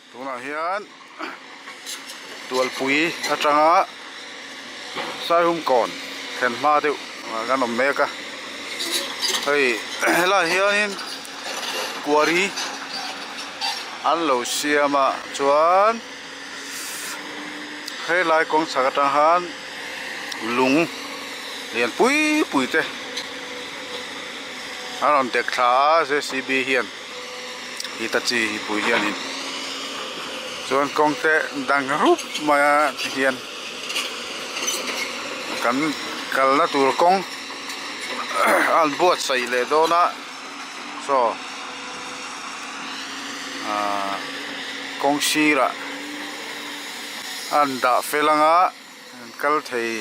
Tunah hian Tualpui atanga Saihum kawn thlen hma deuh kan awm mek a, hei helaiah hianin quarry an lo siam a chuan helai kawng chhak atang khan lung lian pui pui te a rawn dek thla a J C B hian. Hitachi hi pui hianin chuan kawng te dang rup mai a tihian kan kalna tur kawng a an buatsaih leh dawn a saw ahh kawng sirah a an dah fel ang a an kal thei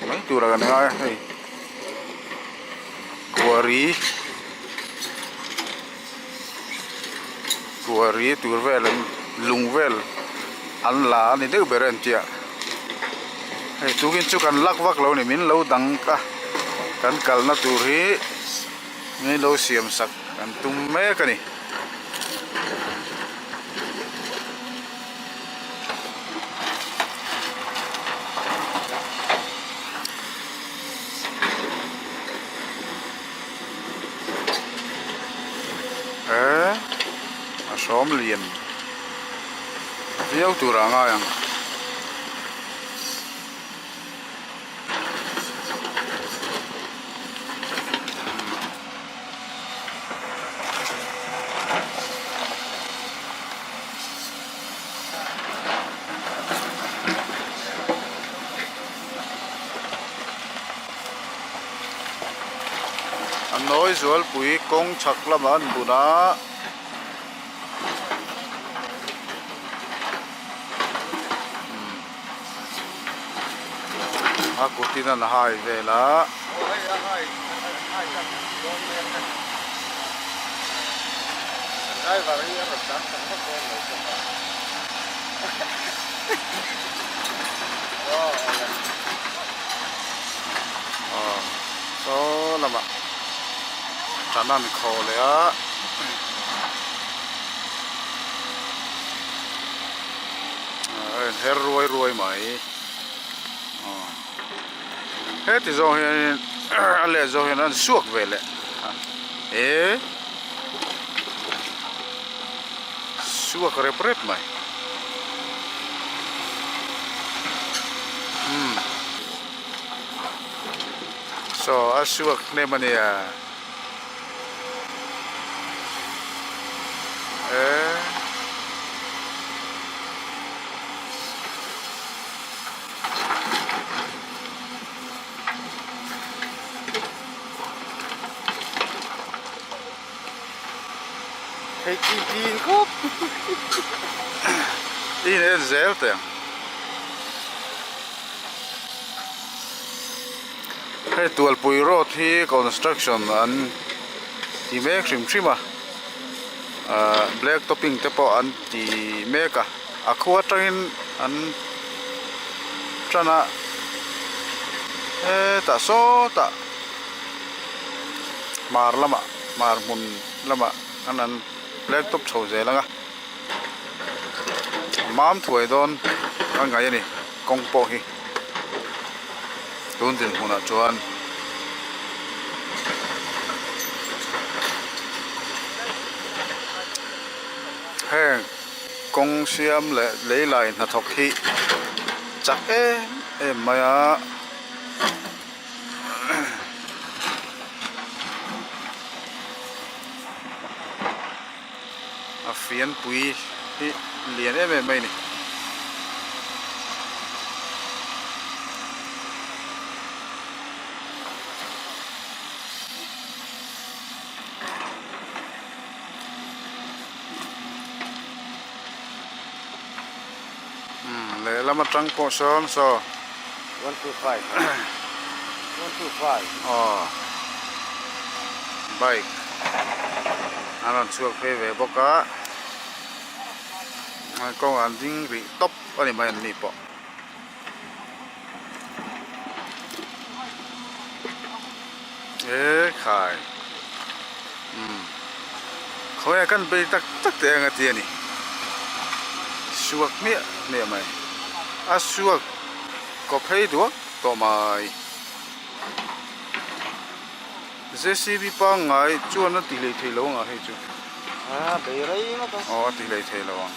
mai tur ah kan ngai a hei quarry quarry tur vel an lung vel an la a ni deuh ber a entia hei tukin chu kan lak vak lo a ni min lo dang a kan kalna tur hi min lo siam sak an tum mek a ni. He a hrawm lian viau tur ah ngai ang. A nawi zualpui kawng chhak lamah an bun a. A kutin an hai vel a. Aw saw lamah tan an khawh leh a. A inher ruai ruai mai aw heti zawng hianin a leh zawng hian an suak ve leh e suak rep rep mai umm saw a suak hnem a nia. Hei tin tin khawp in en zel teh ang. Hei Tualpui road hi construction an ti mek hrim hrim a ahh black topping te pawh an ti mek a a khua atangin an tan a hetah sawtah hmar lamah hmar hmun lamah an an black top chho zel ang a mam thuai dawn a ngaih a ni kawng pawh hi. Tun dinhmunah chuan heng kawng siam leh lei lai hnathawk hi chak em em mai a. A fianpui hi lian em em mai a ni. Umm lehlam atang pawh sawn saw. 125 125 aw bike an rawn chhuak phei ve bawk a kawng ah an ding rih tawp a ni mai an ni pawh. E khai umm khawiah kan bei tak tak teh ang a ti a ni. suak hmiah hmiah mai. A suak kaw phei duak tawh mai. JCB pangngai chuan a ti hlei thei lo ang a hei chu. A bei rei ngawt a. Aw a ti hlei thei lo ang.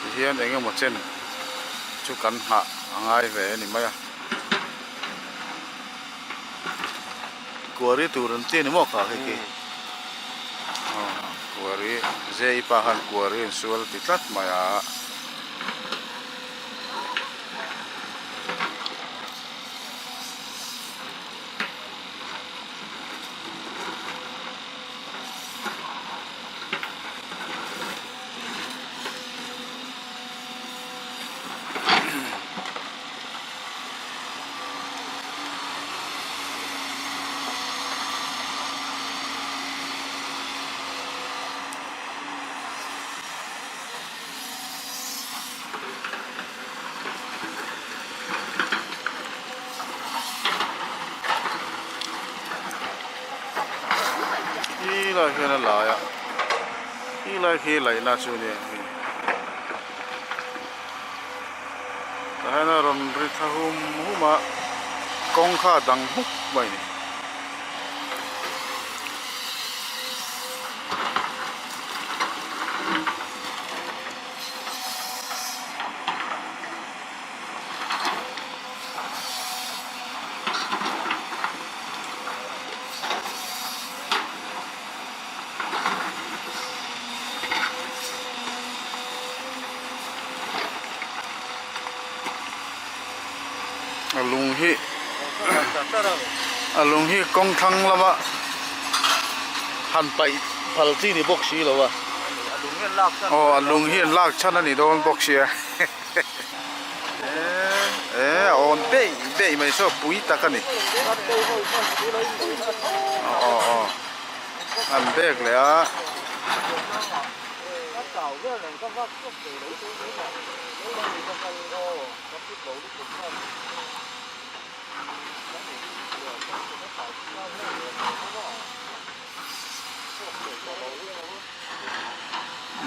Tihian eng emaw chen chu kan nghah a ngai ve a ni mai a. Kuari tur an ti a ni maw kha hei khi. Aw kuari JE pa khan kuari an sual ti tlat mai a. Khi lai hian a lai a khi lai khi laihna chu a nia hei tah hian a rawn ri thla hum hum a kawng kha a dang hmuk mai a ni. A lung hi a lung hi kawng thlang lama han paih phal chi ni bawk si lo a. Aw a lung hi an lak chhan a ni dawn bawk sia. E a awn beih beih mai saw pui tak a ni. Aw aw an bek leh a.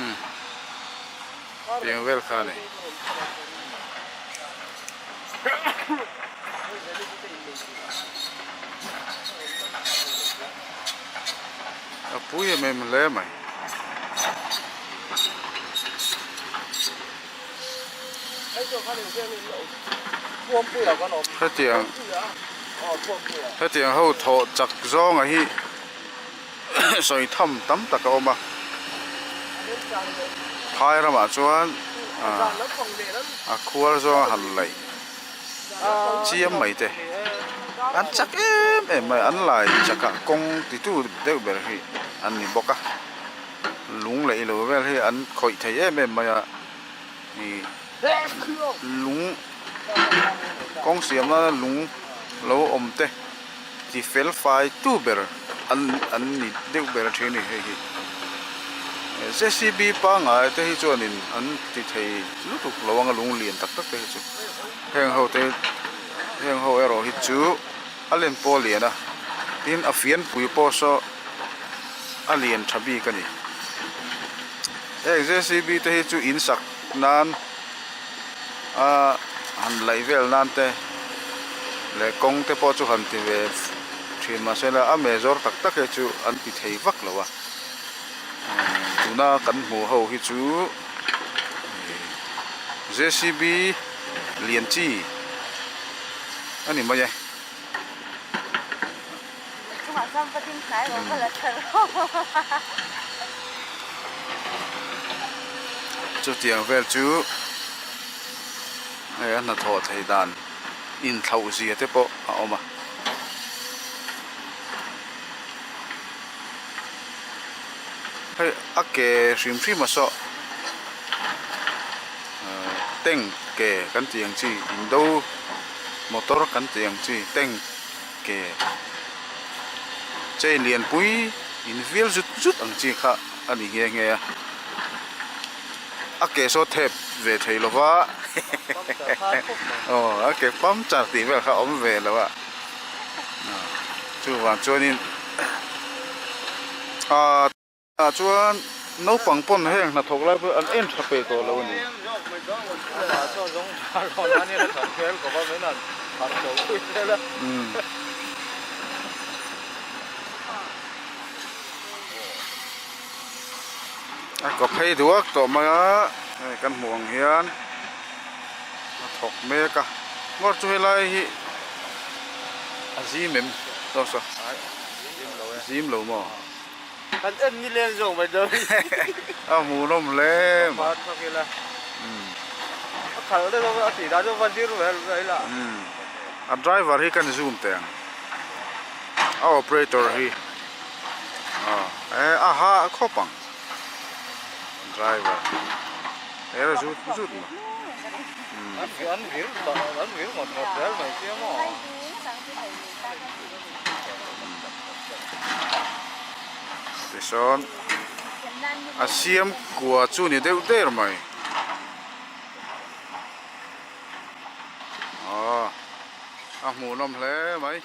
Umm tiang vel kha a ni. A pui em em hle mai. Hetiang hetiang ho thawh chak zawnga hi sawi tham tam tak a awm a phai ramah chuan a khuar zawnga han laih chiam mai te an chak em em mai an lai chak ah kawng ti tu deuh ber hi an ni bawk a lung leh ilo vel hi an khawih thei em em mai a ih lung kawng siamna lung lo awm te ti fel fai tu ber an an ni deuh ber a then a ni hei hi J C B pangngai te hi chuanin an ti thei lutuk lo ang a lung lian tak tak te hi chu heng ho te heng ho erawh hi chu a len pawh a lian a tin a fianpui pawh saw a lian tha bik a ni heng J C B te hi chu in sak nan a han laih vel nan te leh kawng te pawh chu han ti ve thin mahse la a mezawr tak tak hi chu an ti thei vak lo a tuna kan hmuh ho hi chu J C B lian chi a ni mai e. Chutiang vel chu hei a hnathawh theih dan inthlauh zia te pawh a awm a. Hei a ke hrim hrim a saw tank ke kan tih ang chi indo motor kan tih ang chi tank ke chain lian pui in vial zut zut ang chi kha a ni nghe nghe a a ke saw thep ve thei lo va aw a ke puncture tih vel kha a awm ve lo a. Chuvang chuanin ah ah chuan naupang pawn heng hnathawk lai pawh an en tha pe tawh lo a ni. A kaw phei duak tawh mai a hei kan hmuh ang hian a thawk mek a ngawr chu helai hi a zim em zawk saw zim lo maw kan en ni leng zawk mai dawn a hmuhnawm hle mai a khalh deuh a tih dan chu va zir vel mai la a driver hi kan zoom teh ang a operator hi. Aw a ha khawp ang driver hera zut zut maw an vir an vir ngawt ngawt zel mai sia maw tisawn a siam kua chu ni deuh der mai aw a hmuhnawm hle mai.